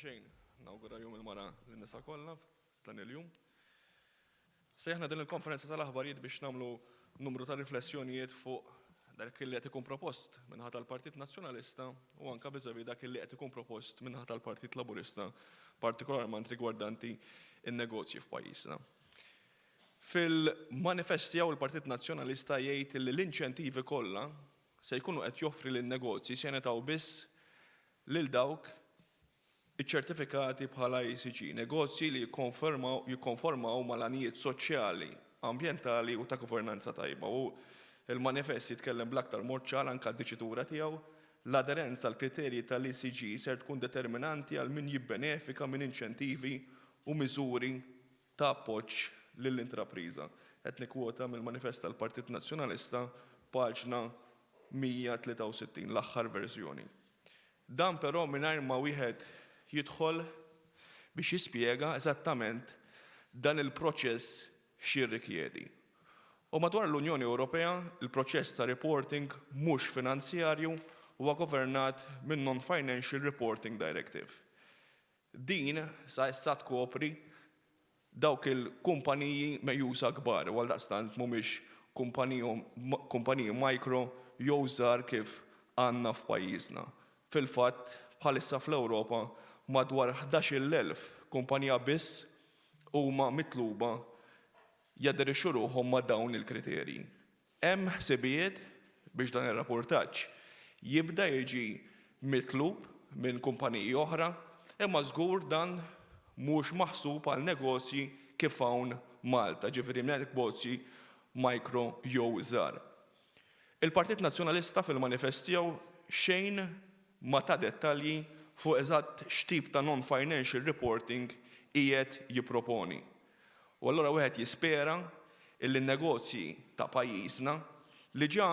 Qabel xejn, nawgura Jum il-Mara lin-nisa kollha f'dan il-jum. Sejħna din il-konferenza tal-aħbarijiet biex nagħmlu numru ta' riflessjonijiet fuq dak li qed ikun propost min-naħa tal-Partit Nazzjonalista u anke vis-à-vis dak li qed ikun propost min-naħa tal-Partit Laburista, partikolarment rigwardanti n-negozji f'pajjiżna. Fil-manifest tiegħu l-Partit Nazzjonalista jgħid li l-inċentivi kollha se jkunu qed joffri lin-negozji se jingħataw biss lil dawk iċċertifikati bħala ECG, negozji li jikkonformaw mal-għanijiet soċjali, ambjentali u ta' governanza tajba. U l-manifest jitkellem bl-aktar mod ċar anke d-diċitura tiegħu, l-aderenza għall-kriterji tal-ECG ser tkun determinanti għal min jibbenefika minn inċentivi u miżuri ta' appoġġ lill-intrapriża. Qed nikkwota mill-manifest tal-Partit Nazzjonalista, paġna 163, l-aħħar verżjoni. Dan però mingħajr ma wieħed jidħol biex jispjega eżattament dan il-proċess x'jirrikjedi. U madwar l-Unjoni Ewropea, il-proċess ta' reporting mhux finanzjarju huwa governat min-Non-Financial Reporting Directive. Din sa issa tkopri dawk il-kumpaniji meqjusa kbar u għaldaqstant mhumiex kumpaniji micro jew żgħar kif għandna f'pajjiżna. Fil-fatt, bħalissa fl-Ewropa madwar 11,000 kumpanija biss huma mitluba jaderixxu ruħhom ma' dawn il-kriterji. Hemm ħsibijiet biex dan ir-rapurtaġġ jibda jiġi mitlub minn kumpaniji oħra, imma żgur dan mhux maħsub għal negozji kif hawn Malta, ġifieri negozji micro jew żgħar. Il-Partit Nazzjonalista fil-manifest tiegħu xejn ma ta dettalji fuq eżatt x'tip ta' non-financial reporting qiegħed jipproponi. U allura wieħed jispera illi n-negozji ta' pajjiżna, li ġa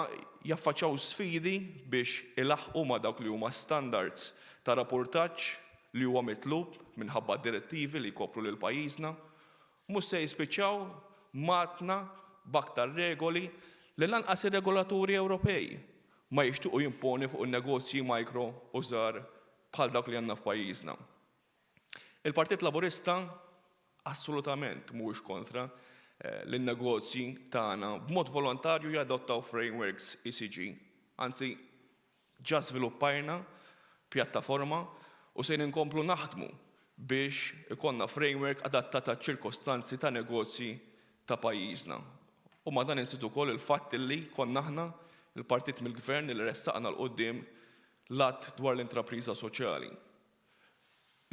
jaffaċċaw sfidi biex ilaħħqu ma' dawk li huma standards ta' rapurtaġġ li huwa mitlub minħabba d-direttivi li jkopru lil pajjiżna, mhux se jispiċċaw mgħattna b'aktar regoli li lanqas ir-regolaturi Ewropej ma jixtiequ jimponi fuq in-negozji micro u żgħar bħal dawk li għandna f'pajjiżna. Il-Partit Laburista assolutament mhuwiex kontra li n-negozji tagħna b'mod volontarju jadottaw frameworks ECG. Anzi, ġa żviluppajna pjattaforma u sejrin inkomplu naħdmu biex ikollna framework adattat għaċ-ċirkostanzi ta' negozji ta' pajjiżna. U ma' dan inżid ukoll il-fatt li konna aħna l-partit mill-Gvern li ressaqna 'l quddiem l-Att dwar l-Intrapriża Soċjali.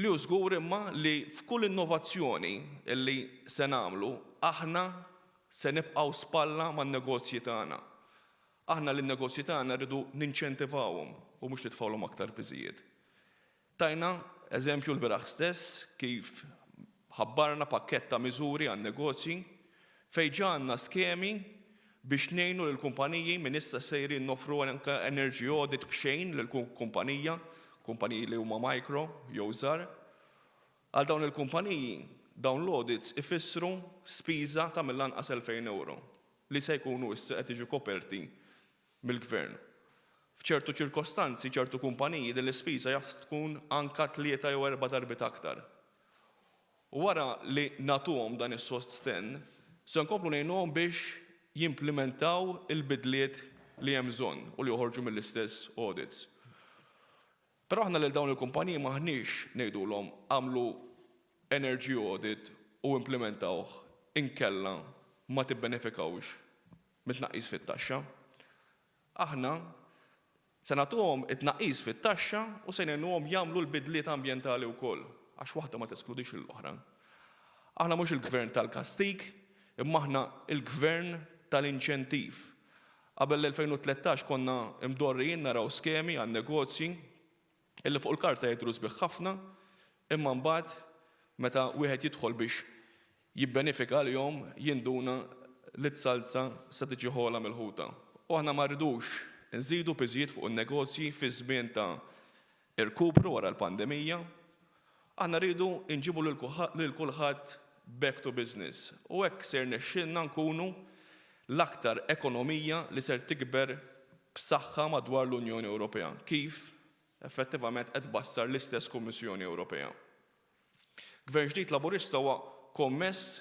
Li hu żgur imma li f'kull innovazzjoni li se nagħmlu aħna se nibqgħu spalla man-negozji tagħna. Aħna lin-negozji tagħna rridu ninċentivawhom u mhux nitfgħulhom aktar piżijiet. Tajna eżempju lbieraħ stess kif Ħabbarna pakkett ta' miżuri għan-negozji fejn ġa għandna skemi biex ngħinu lill-kumpaniji, minn issa sejrin noffru anke energy audit b'xejn lil kull kumpanija, kumpaniji li huma micro jew żgħar. Għal dawn il-kumpaniji, dawn l-audits ifissru spiża ta' mill-anqas 2,000 ewro li se jkunu issa qed jiġu koperti mill-Gvern. F'ċertu ċirkostanzi, ċertu kumpaniji din l-ispiża jaf tkun anka tlieta jew erba' darbiet aktar. U wara li nagħtuhom dan is-sostenn, se nkomplu ngħinuhom biex jimplimentaw il-bidliet li hemm bżonn u li joħorġu mill-istess audits. Però aħna lil dawn il-kumpaniji m'aħniex ngħidulhom agħmlu energy audit u implimentawh inkella ma tibbenefikawx mit-tnaqqis fit-taxxa. Aħna se nagħtuhom it-tnaqqis fit-taxxa u se ngħinuhom jagħmlu l-bidliet ambjentali wkoll, għax waħda ma teskludix lill-oħra. Aħna mhux il-gvern tal-kastig, imma aħna l-gvern tal-inċentiv. Qabel l-2013 konna mdorrijin naraw skemi għan-negozji illi fuq il-karta jidhru sbieħ ħafna, imma mbagħad meta wieħed jidħol biex jibbenefika għalihom jinduna li t-salza se tiġi ħola mill-ħuta. U aħna ma rridux inżidu piżijiet fuq in-negozji fi żmien ta' irkupru wara l-pandemija. Aħna rridu nġibu lil kulħadd back to business u hekk se jirnexxielna nkunu l-aktar ekonomija li ser tikber b'saħħa madwar l-Unjoni Ewropea, kif effettivament qed tbassar l-istess Kummissjoni Ewropea. Gvern ġdid Laburista huwa kommess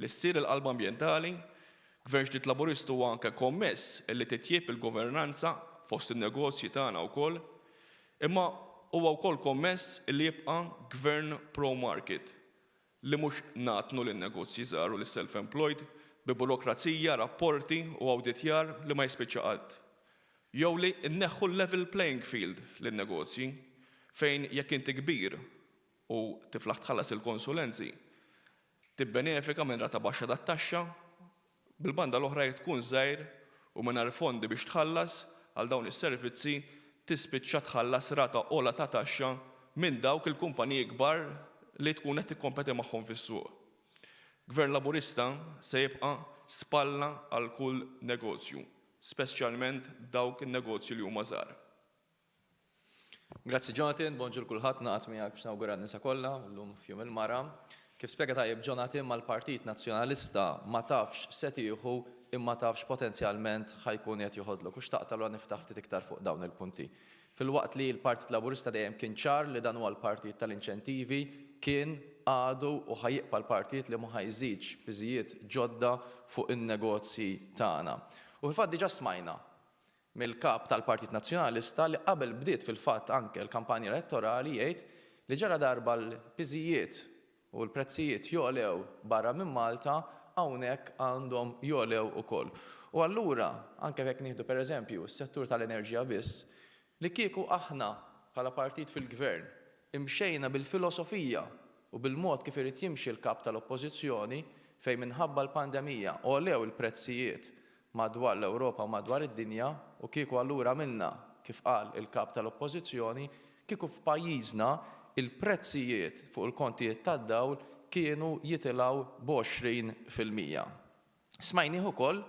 li ssir il-qalba ambjentali, Gvern ġdid Laburista huwa anke kommess li titjieb il-governanza fost in-negozji tagħna wkoll, imma huwa wkoll kommess li jibqa' Gvern pro-market, li mhux nagħtnu lin-negozji żgħar u lis-self-employed bi burokrazija, rapporti u awditjar li ma jispiċċa qatt. Jew li nneħħu l-level playing field lin-negozji, fejn jekk inti kbir u tiflaħ tħallas il-konsulenzi, tibbenefika minn rata baxxa tat-taxxa, bil-banda l-oħra jekk tkun żgħir u mingħajr fondi biex tħallas għal dawn is-servizzi tispiċċa tħallas rata ogħla ta' taxxa minn dawk il-kumpaniji kbar li tkun qed tikkompeti magħhom fis-suq. Gvern Laburista se jibqa' spalla għal kull negozju, spesċjalment dawk in-negozji li huma żgħar. Grazzi Jonathan, bonġur kulħadd, naqgħad miegħek biex nawgura n-nisa kollha llum f'Jum il-Mara. Kif spjega tajjeb Jonathan mal-Partit Nazzjonalista ma tafx se tieħu imma tafx potenzjalment ħa jkun qed joħodlok u xtaqt allura niftaħ ftit iktar fuq dawn il-punti. Filwaqt li l-Partit Laburista dejjem kien ċar li dan huwa l-partit tal-inċentivi, kien, għadu u ħa jibqa' l-partit li ma ħa jżidx piżijiet ġodda fuq in-negozji tagħna. U fil-fatt diġà smajna mill-Kap tal-Partit Nazzjonalista li qabel bdiet fil-fatt anke l-kampanja elettorali jgħid li ġaladarba l-piżijiet u l-prezzijiet jogħlew barra minn Malta hawnhekk għandhom jogħlew ukoll. U allura, anke jekk nieħdu per eżempju s-settur tal-enerġija biss, li kieku aħna bħala partit fil-Gvern imxejna bil-filosofija u bil-mod kif irid jimxi l-Kap tal-Oppożizzjoni fejn minħabba l-pandemija għolew il-prezzijiet madwar l-Ewropa u madwar id-dinja u kieku allura għamilna kif qal il-Kap tal-Oppożizzjoni, kieku f'pajjiżna il-prezzijiet fuq il-kontijiet tad-dawl kienu jitilgħu b'20%. Smajnih ukoll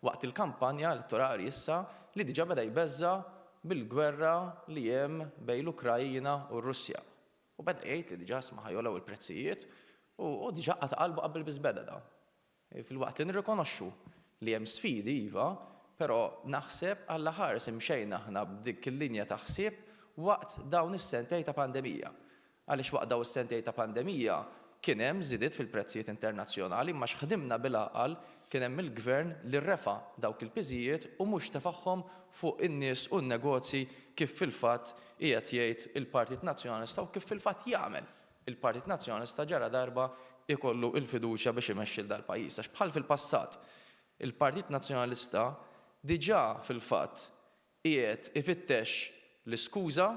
waqt il-kampanja elettorali issa li diġà beda jbeżża' bil-gwerra li hemm bejn l-Ukraina u r-Russja. U beda jgħid li diġà isma' ħa jogħlew il-prezzijiet u diġà qata' qalbu qabel biss beda da. Filwaqt li nirrikonoxxu li hemm sfidi, iva, però naħseb Alla ħares imxejna aħna b'dik il-linja ta' ħsieb waqt dawn is-sentejn ta' pandemija. Għaliex waqt dawn is-sentejn ta' pandemija kien hemm żidiet fil-prezzijiet internazzjonali imma x'ħdimna bil-għaqal kien hemm il-Gvern li refa' dawk il-piżijiet u mhux tefagħhom fuq in-nies u n-negozji kif fil-fatt qiegħed jgħid il-Partit Nazzjonalista u kif fil-fatt jagħmel il-Partit Nazzjonalista ġaladarba jkollu l-fiduċja biex imexxi 'l dal-pajjiż. Għax bħal fil-passat, il-Partit Nazzjonalista diġà fil-fatt qiegħed ifittex l-iskuża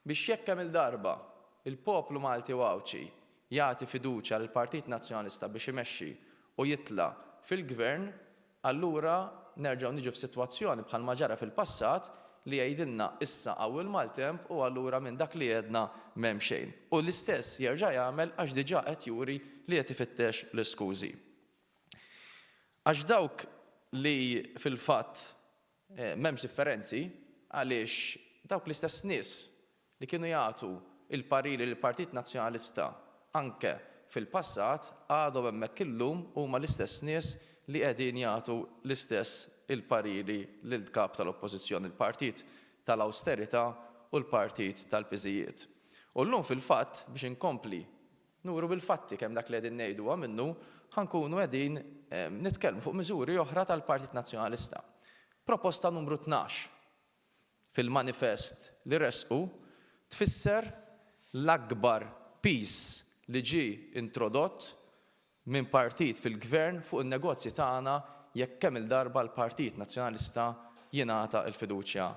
biex jekk kemm-il darba l-poplu Malti u Għawdxi jagħti fiduċja lill-Partit Nazzjonalista biex imexxi u jitla' fil-Gvern, Allura nerġgħu niġu f'sitwazzjoni bħalma ġara fil-passat li jgħidilna issa hawn il-maltemp u allura minn dak li għedna m'hemm xejn. U l-istess jerġa' jagħmel għax diġà qed juri li qed ifittex l-iskużi. Għax dawk li fil-fatt m'hemmx differenzi għaliex dawk l-istess nies li kienu jagħtu l-pariri lill-Partit Nazzjonalista anke fil-passat għadhom hemmhekk illum huma l-istess nies li qegħdin jagħtu l-istess il-pariri lill-Kap tal-Oppożizzjoni, il-Partit tal-awsterità u l-Partit tal-piżijiet. U llum fil-fatt biex inkompli nuru bil-fatti kemm dak li qegħdin ngħidu huwa minnu, ħa nkunu qegħdin nitkellmu fuq miżuri oħra tal-Partit Nazzjonalista. Proposta numru 12 fil-manifest li ressqu tfisser l-akbar piż li ġie introdott minn partit fil-Gvern fuq in-negozji tagħna jekk kemm-il darba l-Partit Nazzjonalista jingħata l-fiduċja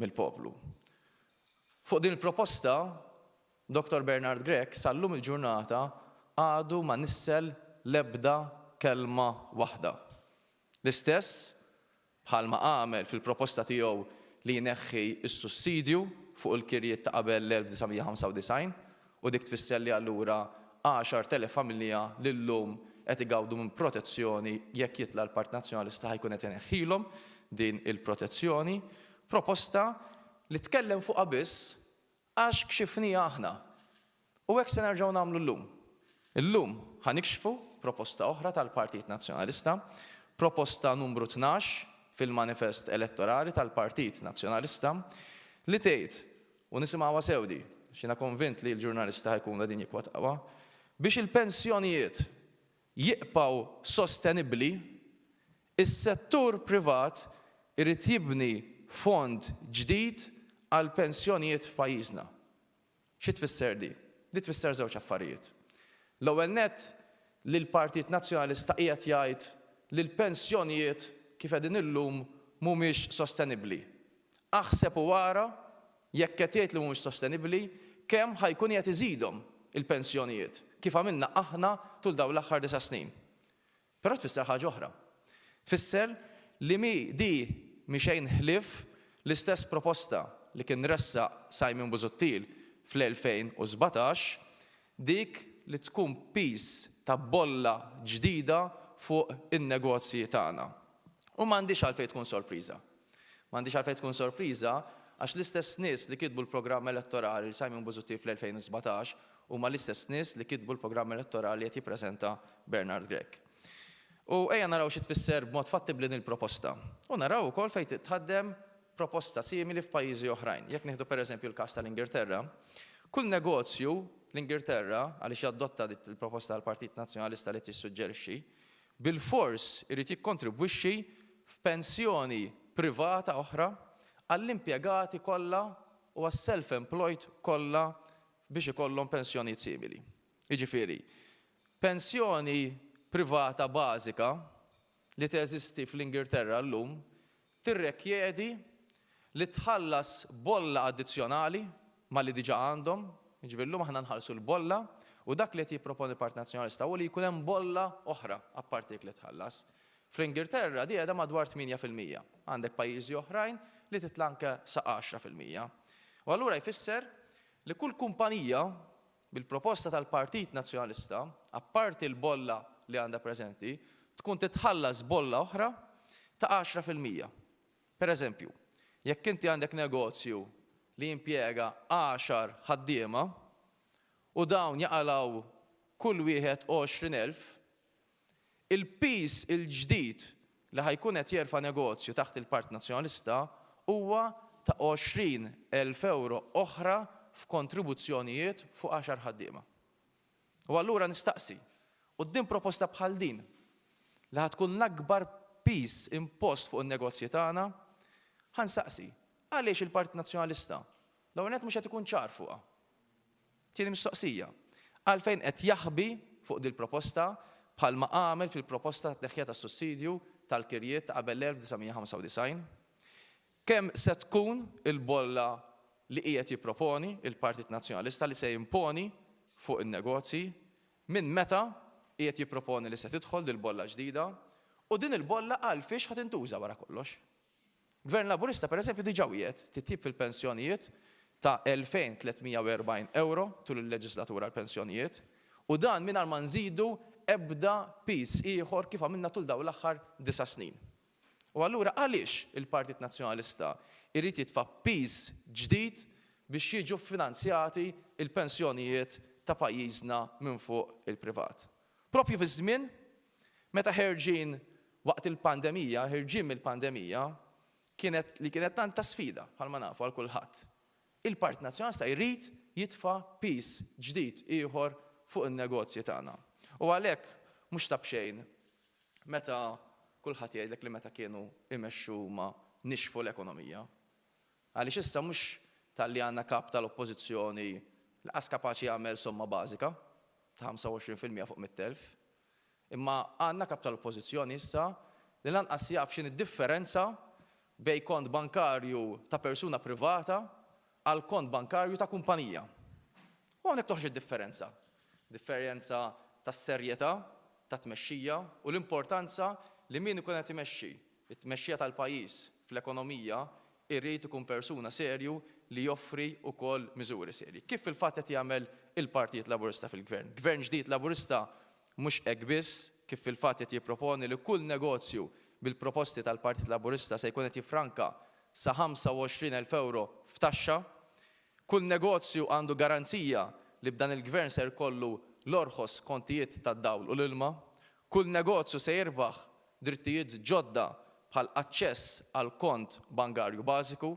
mill-poplu. Fuq din il-proposta, Dottor Bernard Grech sal-lum il-ġurnata għadu ma nissel l-ebda kelma waħda. L-istess bħalma għamel fil-proposta tiegħu li jneħħi s-sussidju fuq il-kirjiet ta' qabel l-1995 u dik tfisser li allura 10,000 familja li llum qed igawdu minn protezzjoni jekk jitla' l-Partit Nazzjonalista ħa jkun qed ineħħilhom din il-protezzjoni. Proposta li tkellem fuqha biss għax kxifniha aħna. U hekk se nerġgħu nagħmlu llum. Illum ħa nikxfu proposta oħra tal-Partit Nazzjonalista, proposta numru 12 fil-manifest elettorali tal-Partit Nazzjonalista, li tgħid, u nisimgħuha sew di, għax jiena konvint li l-ġurnalisti ħa jkunu qegħdin jikkwotawha, Biex il-pensjonijiet jibqgħu sostenibbli, is-settur privat irid jibni fond ġdid għall-pensjonijiet f'pajjiżna. Xi tfisser di? Di tfisser żewġ affarijiet. L-ewwel nett li l-Partit Nazzjonalista qiegħed jgħid li l-pensjonijiet kif qegħdin illum mhumiex sostenibbli. Aħseb u ara jekk qed jgħid li mhumiex sostenibbli, kemm ħa jkun qiegħed iżidhom il-pensjonijiet, kif għamilna aħna tul dawn l-aħħar disa' snin. Però tfisser ħaġa oħra. Tfisser li mhi di mhi xejn ħlief l-istess proposta li kien ressaq Simon Busuttil fl-2017, dik li tkun piż ta' bolla ġdida fuq in-negozji tagħna. U m'għandhiex għalfejn tkun sorpriża. M'għandhiex għalfejn tkun sorpriża għax l-istess nies li kitbu l-programm elettorali li Simon Busuttil fl-2017 huma l-istess nies li kitbu l-programm elettorali li qed jippreżenta Bernard Grech. U ejja naraw xi tfisser b'mod fattibbli din il-proposta. U naraw ukoll fejn titħaddem proposta simili f'pajjiżi oħrajn. Jekk nieħdu pereżempju l-każ tal-Ingilterra, kull negozju l-Ingilterra, għaliex jadotta dik il-proposta tal-Partit Nazzjonalista li tissuġġerixxi, bilfors irid jikkontribwixxi f'pensjoni privata oħra għall-impjegati kollha u għas-self-employed kollha biex ikollhom pensjonijiet simili. Jiġifieri, pensjoni privata bażika li teżisti fl-Ingilterra llum tirrekjedi li tħallas bolla addizzjonali ma' li diġà għandhom, jiġifieri llum aħna nħallsu l-bolla u dak li qed jipproponi l-Partit Nazzjonalista hu li jkun hemm bolla oħra apparti dik li tħallas. Fl-Ingilterra di qiegħda madwar 8%. Għandek pajjiżi oħrajn li titla' anke sa 10%. U allura jfisser li kull kumpanija bil-proposta tal-Partit Nazzjonalista, apparti l-bolla li għandha preżenti, tkun titħallas bolla oħra ta' 10%. Per eżempju, jekk inti għandek negozju li jimpjega għaxar ħaddiema u dawn jaqalgħu kull wieħed 20,000, il-piż il-ġdid li ħa jkun qed jerfa' negozju taħt il-Partit Nazzjonalista huwa ta' 20,000 ewro oħra f'kontribuzzjonijiet fuq għaxar ħaddiema. U allura nistaqsi, quddiem proposta bħal din, li ħa tkun l-akbar piż impost fuq in-negozji tagħna, ħa nsaqsi, għaliex il-Partit Nazzjonalista, l-ewwel nett mhux qed ikun ċar fuqha? Tieni mistoqsija, għalfejn qed jaħbi fuq dil-proposta bħalma għamel fil-proposta tat-tneħħija tas-sussidju tal-kirjiet ta' qabel l-1995? Kemm se tkun il-bolla li qiegħed jipproponi il-Partit Nazzjonalista li se jimponi fuq in-negozji? Minn meta qiegħed jipproponi li se tidħol dil-bolla ġdida? U din il-bolla għalfiex ħa tintuża wara kollox? Gvern Laburista pereżempju diġà wiegħed titjib fil-pensjonijiet ta' 2,340 ewro tul il-leġislatura għall-pensjonijiet u dan mingħajr ma nżidu ebda piż ieħor kif għamilna tul dawn l-aħħar disa' snin. U allura għaliex il-Partit Nazzjonalista jrid jitfa' piż ġdid biex jiġu ffinanzjati l-pensjonijiet ta' pajjiżna minn fuq il-privat? Proprju fi żmien meta ħerġin waqt il-pandemija, ħirġin mill-pandemija, kienet li kienet tant ta' sfida bħalma nafu għal kulħadd. Il-Partit Nazzjonalista jrid jitfa' piż ġdid ieħor fuq in-negozji tagħna. U għalhekk mhux ta' b'xejn Meta kulħadd jgħidlek li meta kienu jmexxu huma nixfu l-ekonomija. Għaliex issa mhux talli għandna kap tal-Oppożizzjoni li qas kapaċi jagħmel somma bażika ta' 25% fuq 100,000, imma għandna kap tal-Oppożizzjoni issa li lanqas jaf x'inhi d-differenza bejn kont bankarju ta' persuna privata għal kont bankarju ta' kumpanija. U hawnhekk toħroġ id-differenza. Differenza tas-serjetà tat-tmexxija u l-importanza li min ikun qed imexxi t-tmexxija tal-pajjiż fl-ekonomija jrid ikun persuna serju li joffri wkoll miżuri serji. Kif fil-fatt qed jagħmel il-Partit Laburista fil-Gvern. Gvern ġdid Laburista mhux hekk biss, kif fil-fatt qed jipproponi li kull negozju bil-proposti tal-Partit Laburista se jkun qed jiffranka sa 25,000 ewro f'taxxa. Kull negozju għandu garanzija li b'dan il-Gvern ser jkollu l-orħos kontijiet tad-dawl u l-ilma. Kull negozju se jirbaħ drittijiet ġodda bħal aċċess għal kont bangarju bażiku.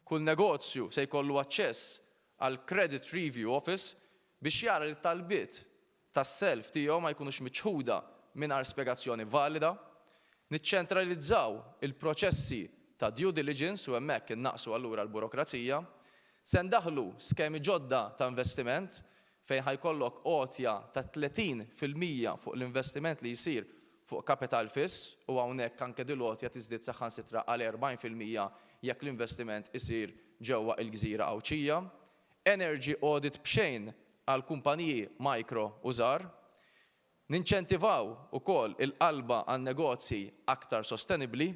Kull negozju se jkollu aċċess għal Credit Review Office biex jara li t-talbiet. tas-self tiegħu ma jkunux miċħuda mingħajr spjegazzjoni valida, niċċentralizzaw il-proċessi ta' due diligence u hemmhekk innaqqsu allura l-burokrazija, se ndaħħlu skemi ġodda ta' investiment fejn ħa jkollok għotja ta' 30% fuq l-investiment li jsir fuq kapital fiss u hawnhekk anke dil-għotja tiżdied saħansitra għal 40% jekk l-investiment isir ġewwa il-gżira Għawdxija, energy audit b'xejn għal kumpaniji micro u żgħar. Ninċentivaw ukoll il-qalba għal negozji aktar sostenibbli,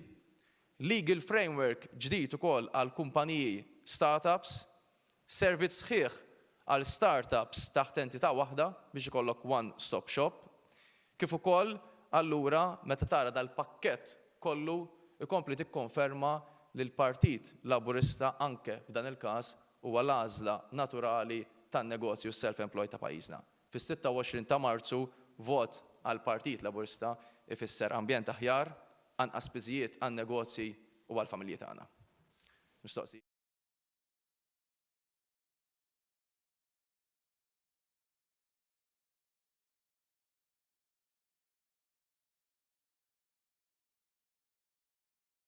legal framework ġdid ukoll għal kumpaniji startups, servizz sħiħ għal startups taħt entità waħda biex ikollok one stop shop, kif ukoll allura meta tara dal-pakkett kollu ikompli tikkonferma li l-Partit Laburista anke f'dan il-każ huwa l-għażla naturali tan-negozju self-employed ta' pajjiżna. Fis-26 ta' Marzu vot għall-Partit Laburista ifisser ambjent aħjar, anqas piżijiet għan-negozji u għall-familji tagħna. Mistoqsi.